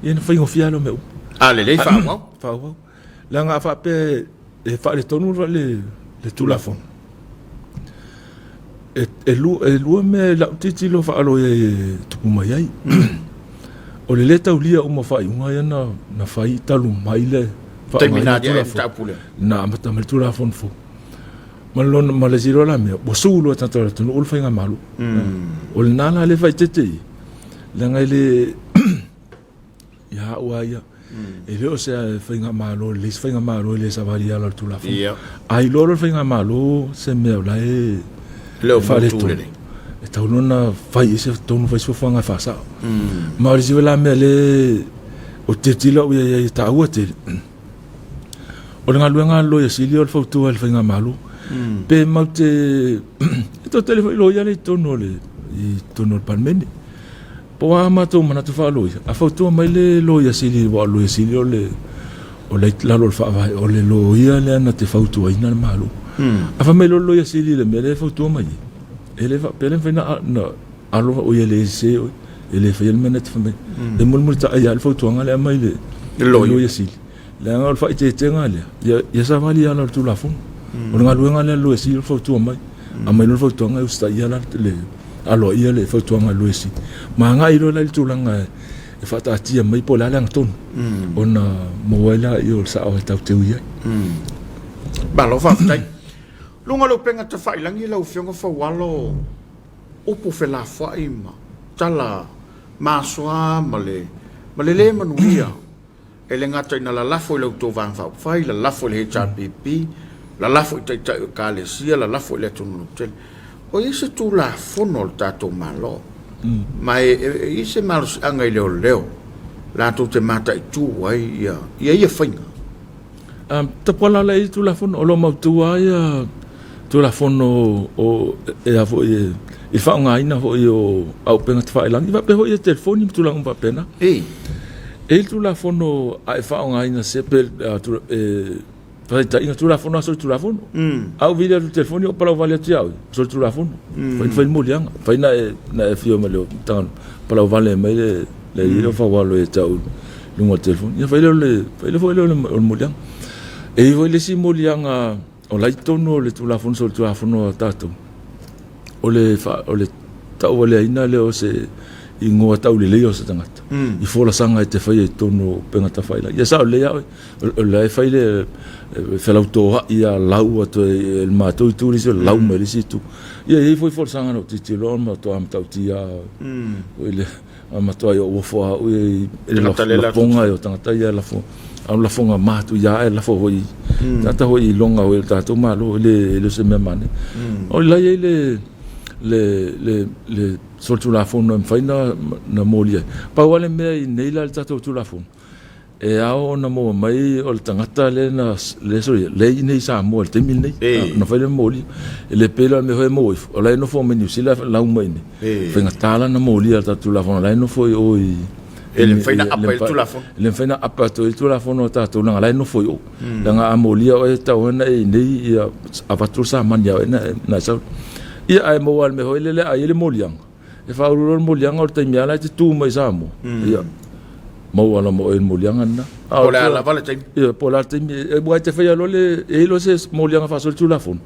A: ia ona faigofie lava lea o mea uma.
B: A lelei faaauau.
A: Faaauau. Leaga a faapea e faaletonu le Tulafono, e lua mea i lau tilotilo faaloia e tupu mai ai. O le lē taulia uma o faaiuga ia na fai talu mai le
B: taimi na atiae ai le mataupu lea.
A: Na amata mai le Tulafono fou. Ma lona ma le isi loa la mea, ua sue loa e tagata o le atunuu le faigamalo. O lena la lea e faaeteete i ai, leaga e le ia au lava ia, e le o se faigamalo lelei se faigamalo e le savali i ala o le Tulafono. A iloa loa e le faigamalo se mea o la e
B: le o faaletonu,
A: e tatau loa ona fai i ai se tonu, fai se fuafuaga e faasao. Ma o le isi foi la mea lea ou te tilotilo au i ai e taua tele, o le galuega a le Loia Sili o le fautua i le faigamalo. Pe matou te... e toatele foi loia lea i totonu o le i totonu o le Palemene. Po o a matou manatu faaloia, a fautua mai le Loia Sili, aua o le Loia Sili o le o la e i lalo o le Faavae, o le loia lea na te fautuaina le Malo. A fai mai loa le Loia Sili i le mea lea e fautua mai ai, e le faapea le mafai ona alo oe e le sese oe, e le faia le mea na te fai mai. E mulimulitai lava le fautuaga lea e aumai le Loia Sili, leaga o le faaeteetega lea, ia savali i ala o le Tulafono. O le galuega lea a le Loia Sili o le fautua mai. Aumai loa le fautuaga e usitaia la le aloaia le fautuaga a le Loia Sili. Ma agai loa la i le tulaga e faataatia mai po o le a le agatonu ona maua ai lea o le sao e tatou te ui ai.
B: Malo faafetai. Luga o le upega tafailagi lau Afioga Faualo upu felafoai ma tala masoa ma le ma le le manuia e le gata ina lalafo i la outou Vaega Faaupufai, lalafo i le HRPP, lalafo i Taitai o Ekalesia, lalafo i le atunuu lautele. O i ai se Tulafono a le tatou Malo ma e i ai se malosiaga i leoleo latou te mataitu ai ia ia faiga?
A: Tapuala la i Tulafono, o lo o mautu lava ia Tulafono o e a foi e i le faaaogaina foi o auupega tafailagi faapea foi ia telefoni ma tulaga uma faapena. E i ai le Tulafono a e faaaogaina se pe faataitaiga Tulafono a solitulafono. A ou vili atu i le telefoni ou palauvale atu ia oe, solitulafono. Fai fai le moliaga, fai na e na e afio mai le matagaluega palauvale mai le le alii lea o Faualo ia te au i luga o le telefoni. Ia fai lea o le fai lea foi lea o le moliaga. E i ai foi le isi moliaga o la i totonu o le Tulafono solitulafono a tatou, o le o le tauavaleaina lea o se igoa tauleleia o se tagata i folasaga e te faia i totonu o upega tafailagi. Ia sao lelei lava oe, o la e fai le felautoa'i ia lau atu e le matou itu le isi, lau mai le isi itu. Ia e i ai foi folasaga na ou tilotilo ma matua matautia foi le a matua i ou ofo au i le lafoga o tagata ia lafo. A o lafoga matuia ae lafo foi i tagata foi i iloga foi o le tatou Malo, e le o se mea manaia. O la e i ai le solitulafono e mafai ona molia ai. Pau lava le mea i nei la i le tatou Tulafono, e ao ona maua mai o le tagata lea na solia, lea e i inei i Samoa i le taimi lenei, ona fai lea molia. E le pei la o le mea foi e maua ifo, o la e nofo mai Niu Sila lau mai i inei. Faigata la ona molia e le tatou Tulafono, o la e nofo i o i...
B: E le mafai ona apa ai le Tulafono.
A: E le mafai ona apa atu ai le Tulafono a tatou, leaga o la e nofo i o. Leaga a molia oe, e tatau ona e i inei, ia avatu le samani ia oe ona e sau. Ia, ae maua lava i le mea foi lele a i ai le moliaga, e faaulu loa le moliaga o le taimi lava la e te tu mai i Samoa, ia, maua lava ma oe i le moliaga lena.
B: Po o le a lava le taimi.
A: Ia, po o le a le taimi. Aua e te faia loa le, e i ai loa se moliaga faasolitulafono,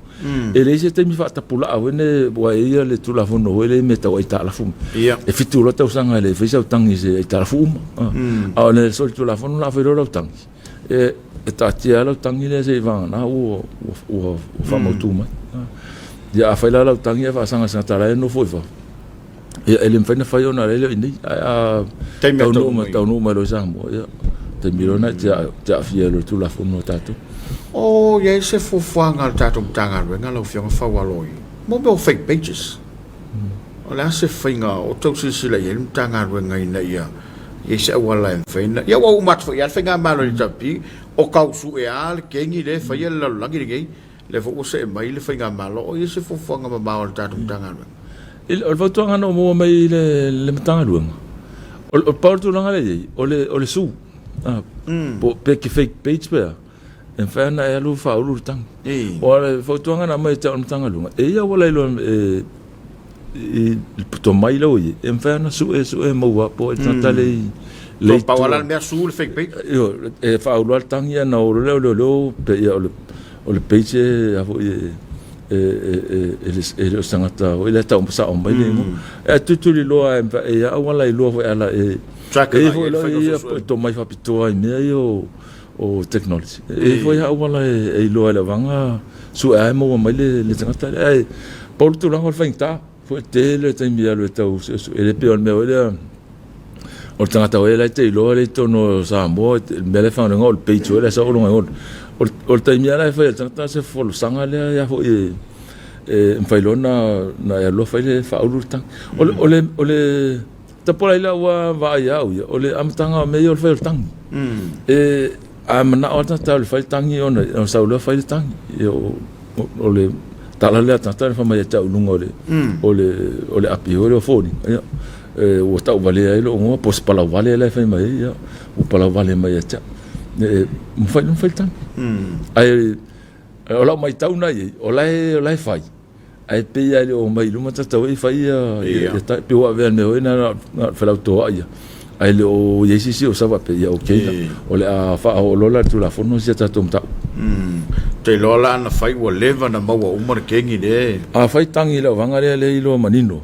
A: E leai se taimi faatapulaa foi nei ua i ai le Tulafono foi lea i mea tau aitalafu. E 7 loa tausaga e le i faia sau tagi i se aitalafu uma. A o le solitulafono o le a fai loa lau tagi, e taatia lava lau tagi lea seia vagana ua faamautu mai. Ia a fai la lau tagi ae faasaga i se tagata la e nofo i fafo, ia e le mafai ona fai ona o la e le o i inei. Ae a taunuu mai loa i Samoa, ia taimi loa lena e te aafia ai loa i le Tulafono a tatou.
B: O i ai se fuafuaga a le tatou Matagaluega lau Afioga Faualo i mo mea o fake pages? O le a se faiga o tau silasila i ai le Matagaluega ina ia i ai se auala e mafai ona... Ia ua uma atu foi lava le faigamalo a le HRPP, o tau sue lava le kegi lea e faia le lalolagi lenei. Lea foi ua see mai le faigamalo, o i ai se fuafuaga mamao a le tatou Matagaluega?
A: O le fautuaga na ou maua mai i le Matagaluega, o le pau o le tulaga lea e i ai, o le sue, pe fake page pe a, e mafai ona e alu faaulu le tagi. O le fautuaga na aumai ia te au e le Matagaluega, e i ai auala iloa i le tomai la ua i ai, e mafai ona sue sue maua po o le tagata le i
B: le pau ala le mea su le fake page.
A: Io e faaulu lava le tagi ona o loa lea o leoleo pe ia o le page e a foi e e le o se tagata foi lea e tau sao mai le igoa. E tulituliloa e i ai auala iloa foi ala e e foi la ia tomai faapitoa i mea ia o technology. E i ai foi auala e iloa ai le vaega sue lava e maua mai le tagata lea. Ae pau le tulaga o le faigata foi tele le taimi e alu e tau suesue. E le pei o le mea foi lea o le tagata foi lea e te iloa lea i totonu o Samoa, le mea lea e faigaluega o le page foi lea e sau lona igoa. O le taimi lava la e fai ai e le tagata se folasaga lea a foi e mafai loa ona e alu loa fai le faaulu le tagi. O le Tapolai la ua vaai au ia, o le amataga o mea ia o le fai o le tagi. E, a manao lava le tagata e fai le tagi ona ona sau loa fai le tagi. Ia, o le tala lea a le tagata na fai mai ia te au i luga o le, o le, o le api foi lea o foliga. Ia, e, ua tauvalea ai lou igoa po o se palauvale la e fai mai ai, ia, ua palauvale mai ia te au. E, mafai ona fai le tagi. Ae o lau matau na i ai, o la e, o la e fai. Ae pei lava e le o omai i luma tagata foi fai ia tai, pei ua avea i le mea foi lea na o le felautoai lava, ae le o i ai se isi o sau faapea, ia okay la, o le a faaoo loa la le Tulafono si a tatou mataupu.
B: Ou te iloa la ana fai ua leva ona maua uma le kegi lea e.
A: A fai tagi i le auvaga lea lea e iloa manino,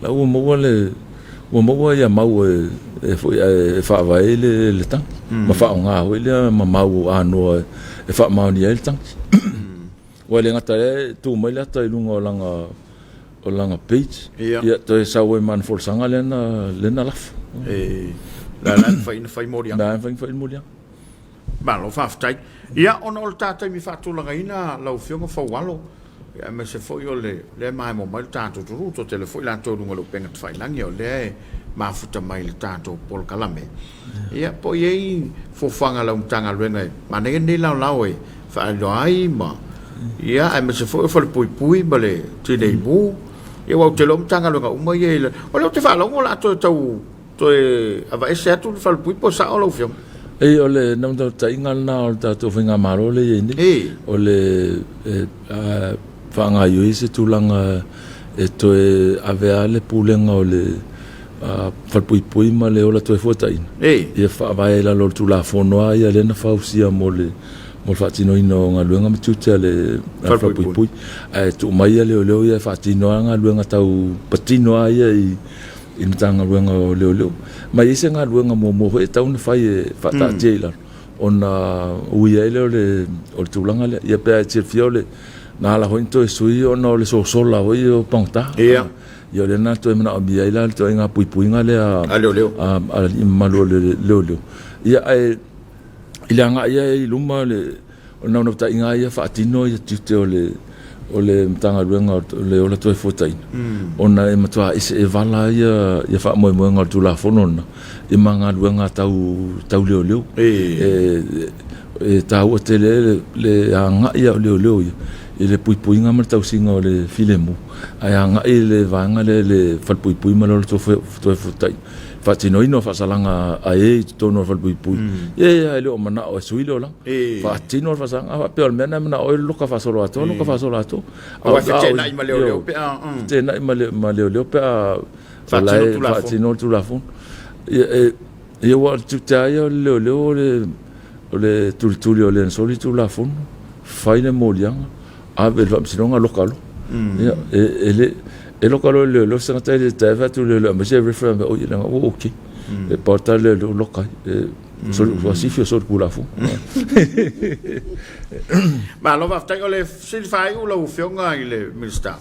A: la ua maua le, ua maua ia mau e foi e faavae ai le tagi, ma faaaoga foi lea ma mau anoa e faamaonia ai le tagi. Ua le gata lea e tu mai le ata i luga o lana o lana page. Ia. Ia toe sau ai ma ana folasaga lea na lea na lafo.
B: E la la mafai ona fai moliaga.
A: La mafai ona fai moliaga.
B: Malo faafetai. Ia ona o le ta taimi faatulagaina lau Afioga Faualo, ia aemaise foi o le lea e maemo mai le tatou atunuu, toatele foi latou i luga o le upega tafailagi o lea e mafuta mai i le tatou polokalame. Ia, po o i ai fuafuaga a lau Matagaluega e manaia lenei laolao e faailoa ai ma, ia, aemaise foi o Falepuipui ma le Tinei Mu. Ia, aua ou te iloa o Matagaluega uma ia i le... O lea ou te faalogo o le a toe tau toe aveese atu le Falepuipui po o sao lau Afioga?
A: Ei, o le naunautaiga lena o le tatou Faigamalo lea e i ai nei, o le faagaoioi se tulaga e toe ave lava le pulega o le Falepuipui ma le Ola Toefuataiga, ia faavae i lalo o le Tulafono lava ia lea na fausia mo le mo le faatinoina o galuega ma tiute a le Falepuipui. Ae tuu mai ia leoleo ia e faatino lava galuega tau patino lava ia i i le Matagaluega o Leoleo. Ma e i ai se galuega muamua foi e tatau ona fai e faataatia i lalo ona uia ai lea o le o le tulaga lea. Ia pe a e silafia o le na ala foi ona toe sui ona o le sosola foi o pagota.
B: Ia.
A: Ia o lea na toe manaomia ai la le ituaiga puipuiga lea
B: a leoleo.
A: A alii mamalu o le leoleo. Ia ae I le agai ai i luma le o le naunautaiga lava ia faatino ia tiute o le o le Matagaluega o le Ola Toefuataiga, ona e matua ese e vala ia ia faamoemoega o le Tulafono lena i ma galuega tau tau leoleo. E e taua tele ai le, le agai o leoleo ia i le puipuiga ma le tausiga o le filemu, ae agai le vaega lea i le falepuipui ma le ola toefuataiga faatinoina o faasalaga a e i totonu o le falepuipui. Ia ia e le o manao e sui le olaga. Faatino le faasalaga a faapea o le mea lena e manao ai loka faasoloatoa, loka faasoloatoa.
B: Aua e feteenai ma leoleo pe a
A: feteenai ma leoleo pe a faatino le Tulafono. Ia ia aua o le tiute lava ia o le leoleo o le o le tulituli o le na soli Tulafono, fai le moliaga, ave i le faamasinoga loka loa. Ia, e le e loka loa e le leoleo se tagata e le taea fai atu i le leoleo e aumai se reference oi leaga ua okay. E pau le tala a le leoleo loka ai. E ua sifi o solitulafono.
B: Malo faafetai. O le fesili faaiu lau Afioga i le Minisita,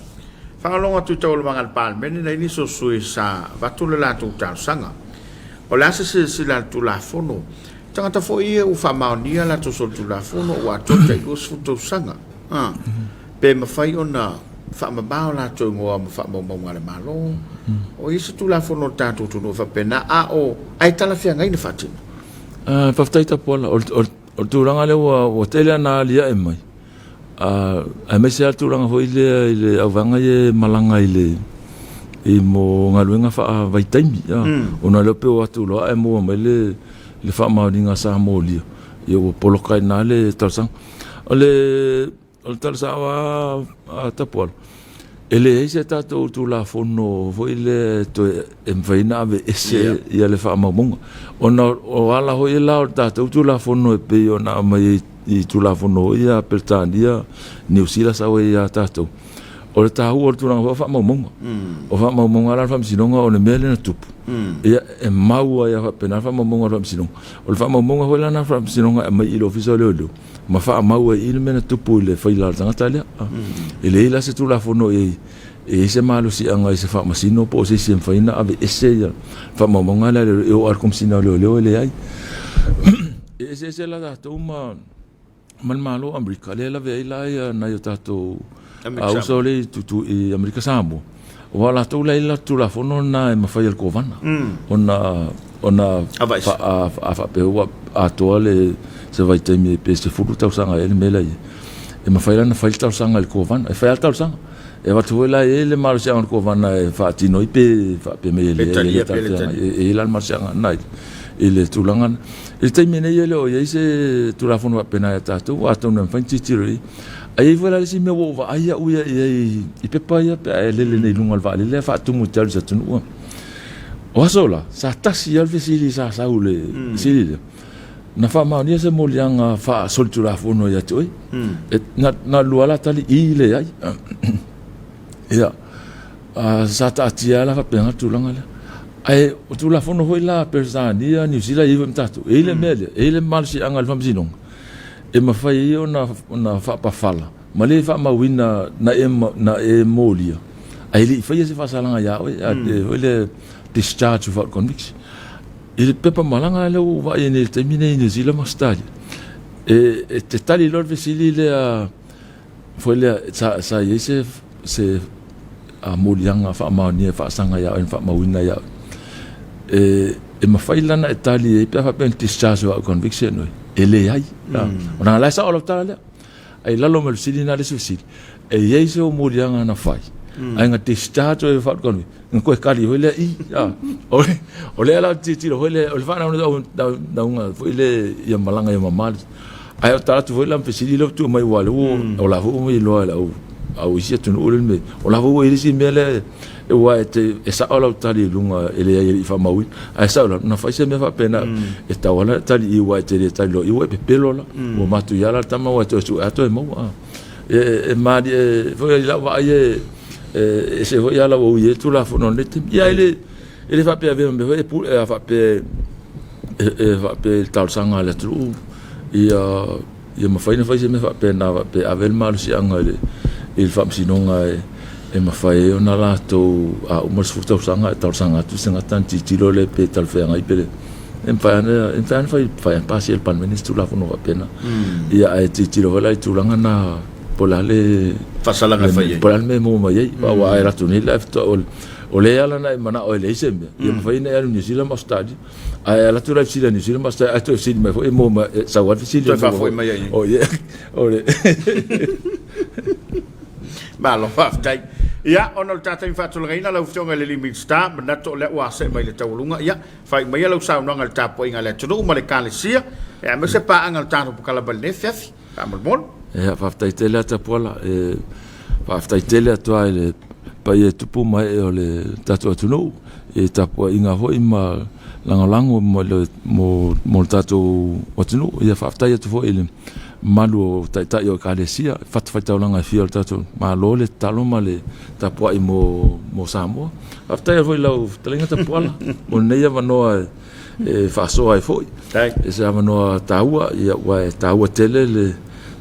B: faalogologo atu i taualumaga a le Palemene na i ai nisi o sui usufono sa avatu le latou talosaga. O le a se silasila a le Tulafono? Tagata foi ia ua faamaonia latou solitulafono ua atoa le tai 20 tausaga. Pe mafai ona faamama o latou igoa ma faamaumauga a le Malo. O i ai se Tulafono a le tatou atunuu e faapena, a o ai talafeagai na faatino?
A: Faafetai Tapuala. O le tulaga lea ua tele lava ina aliae mai, aemaise lava le tulaga foi lea i le auvaega ia e malaga i le i mo galuega faavaitaimi, ona o lea e pei e o atu loa ae maua mai le faamaoniga a Samolia, ia ua poloka ai i ina le talosaga. O le O le tala sao lava a Tapuala, e leai se tatou Tulafono foi lea e toe e mafai ona aveese ia le faamaumauga. Ona o ala foi la o le tatou Tulafono e pei ona aumai ai i Tulafono foi ia a Peretania, Niu Sila sau ai ia tatou, o le taua o le tulaga foi o faamaumauga. O faamaumauga la a le Faamasinoga o le mea lea na tupu, ia e mau ai lava faapena le faamaumauga a le Faamasinoga. O le faamaumauga foi la lena a le Faamasinoga e aumai i le Ofisa o Leoleo, ma faamau ai i i le mea na tupu i le faila o le tagata lea. E leai la se Tulafono e i ai se malosiaga i se faamasino po o se isi e mafai ona aveese ia faamaumauga lea e oo lava i le Komesina o Leoleo e leai. E eseese la tatou ma ma le Malo o Amerika lea e lavea ai la ia nai o tatou uso lea i tutu i Amerika Samoa. Aua o latou la e i ai le latou Tulafono lena e mafai e le Kovana ona ona a faapea ua atoa le se vaitaimi pe 10 tausaga ea le mea la e i ai, e mafai la ona fai le talosaga i le Kovana. E fai lava le talosaga. E avatu foi la e i ai le malosiaga o le Kovana e faatino ai pe faapea mai e leai e i ai la le malosiaga lena i le tulaga lena. I le taimi nei e le o i ai se Tulafono faapena ia tatou, atonu e mafai ona tilotilo i ai. Ae i ai foi la le isi mea ua ou vaai au ia i ai i pepa ia pe a e lele nei i luga o le vaalele ae faatumu e te alu i se atunuu. O aso la, sa tasi lava le fesili sa sau i le fesili lea, na faamaonia se moliaga faasolitulafono ia te oe? E, na lua la tali, i, leai. Ia, sa taatia lava la faapena le tulaga lea. Ae o Tulafono foi la a Peretania, Niu Sila e i ai foi ma tatou, e i ai le mea lea, e i ai le malosiaga i le Faamasinoga e mafai ai ona faapafala ma le faamauina na e, na e molia ae le i faia se faasalaga ia oe, foi le discharge without conviction. I le pepa malaga lea ua ou vaai ai nei i le taimi nei i New Zealand ma Australia, e te tali loa le fesili lea foi lea sa i ai se moliaga faamaonia e faasaga ia oe na faamauina ia oe. E mafai la ona e tali ai pe a faapea na discharge without conviction oe? E leai. Ona o la e sao lau tala lea. Ae i lalo mai o le fesili lena le isi fesili, e i ai se ou moliaga na fai, ae na discharge oe without conviction, na toe tali foi lea i, a. O lea la ou te tilotilo foi lea, o le faanaunautaiga foi lea ia malaga ia mamale. Ae o tala atu foi la ma fesili lea ua tuu mai aua o lea ua o la foi ua iloa e le au isi atunuu lea le mea. O la foi ua i ai le isi mea lea aua e te e sao lau tali i luga e leai e le i faamauina. Ae sao la na fai se mea faapena e tatau lava ona tali i aua e te le tali loa i ua e pepelo la. Ua matuia la le tama aua e toe sue lava toe maua. E malie foi i lau vaai e ese foi ala ua ui ai le Tulafono i lenei taimi. Ia e le faapea e avea ma mea foi e pule a faapea e faapea i le talosaga a le atunuu ia mafai ona fai se mea faapena faapea e ave le malosiaga i le faamasinoga e mafai ai ona latou a uma le 10 tausaga e talosaga atu se tagata ona tilotilo lea pe talafeagai pe le. E mafai lava e mafai lava ona fai fai ona pasia e le Palemene se Tulafono faapena. Ia ae tilotilo foi la i tulaga na po o le a le
B: faasalaga e fai ai.
A: Po o le a le mea e maua mai ai. Aua a e alu atu nei la faatoa o lea e ala ona e manao e leai se mea, ia mafai ona e alu i Niu Sila ma Ausetalia. Ae alu atu la e fesili ia Niu Sila ma Ausetalia ae toe fesili mai foi e maua mai, e sau lava le fesili.
B: Toe faafoi mai ai.
A: O ia, o le
B: Malo faafetai. Ia, ona o le ta taimi faatulagaina lau Afioga i le alii Minisita, manatu o lea ua see mai i le taualuga. Ia, faaiu maia lau saunoaga i le tapuaiga a le atunuu ma le Ekalesia, aemaise paaga o le tatou polokalame i lenei afiafi. Faamolemole.
A: Ia, faafetai tele lava Tapuala. E faafetai tele atu lava i le paia e tupu ma ee o le tatou atunuu i tapuaiga foi ma lagolago mo le, mo, mo le tatou atunuu. Ia faafetai atu foi i le mamalu o taitai o Ekalesia, fatafaitaulaga e fia o le tatou Malo le tatalo ma le tapuai mo, mo Samoa. Faafetai atu foi i lau fetalaiga Tapuala mo lenei avanoa e faasoa ai foi. E se avanoa taua, ia, ua e taua tele le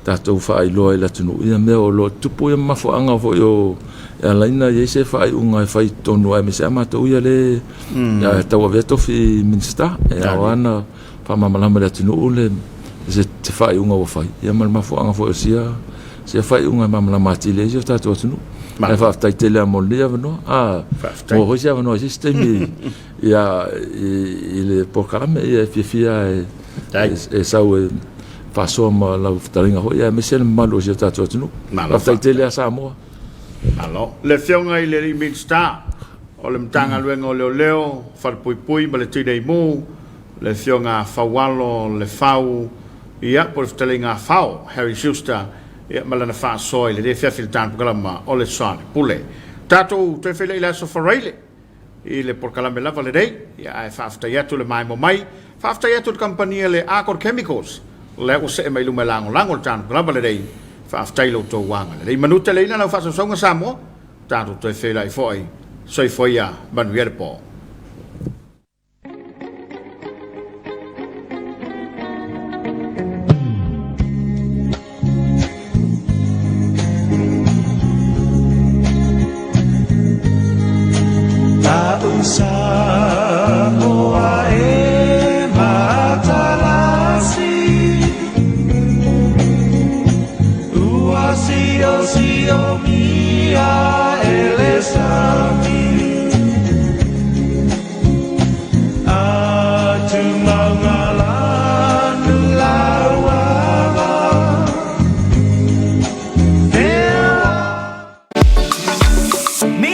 A: tatou faailoa i le atunuu ia mea o lo o tupu ia mafuaaga foi o e ala ai ona i ai se faaiuga e fai i totonu aemaise lava matou ia le tauavea tofi Minisita. E ao lava ona faamalamalama i le atunuu le se faaiuga ua fai ia ma le mafuaaga foi o sia sia faaiuga e malamalama atili ai si o tatou atunuu. Ae faafetai tele lava mo lenei avanoa. A maua foi se avanoa i se isi taimi ia i le polokalame ia e fiafia e sau e faasoa ma lau fetalaiga foi aemaise le mamalu o si o tatou atunuu. Faafetai tele lava Samoa.
B: Malo. Le Afioga i le alii Minisita o le Matagaluega o Leoleo, Falepuipui ma le Tinei Mu, le Afioga a Faualo Lefau, ia, po o le fetalaiga a Fao, Harry Schuster, ia, ma lana faasoa i lenei afiafi i le Tanu o le Soalepule. Tatou toe feiloai i le Aso Faraile i le polokalame lava lenei, ia, ae faafetai atu le maemo mai, faafetai atu i le kamupani a le Arcor Chemicals, lea ua see mai i luma e lagolago le Tanu lenei. Faafetai i lo outou agalelei. Manu tele lau faasausauga Samoa, tatou toe feiloai foi. Soifua ia, manuia le po.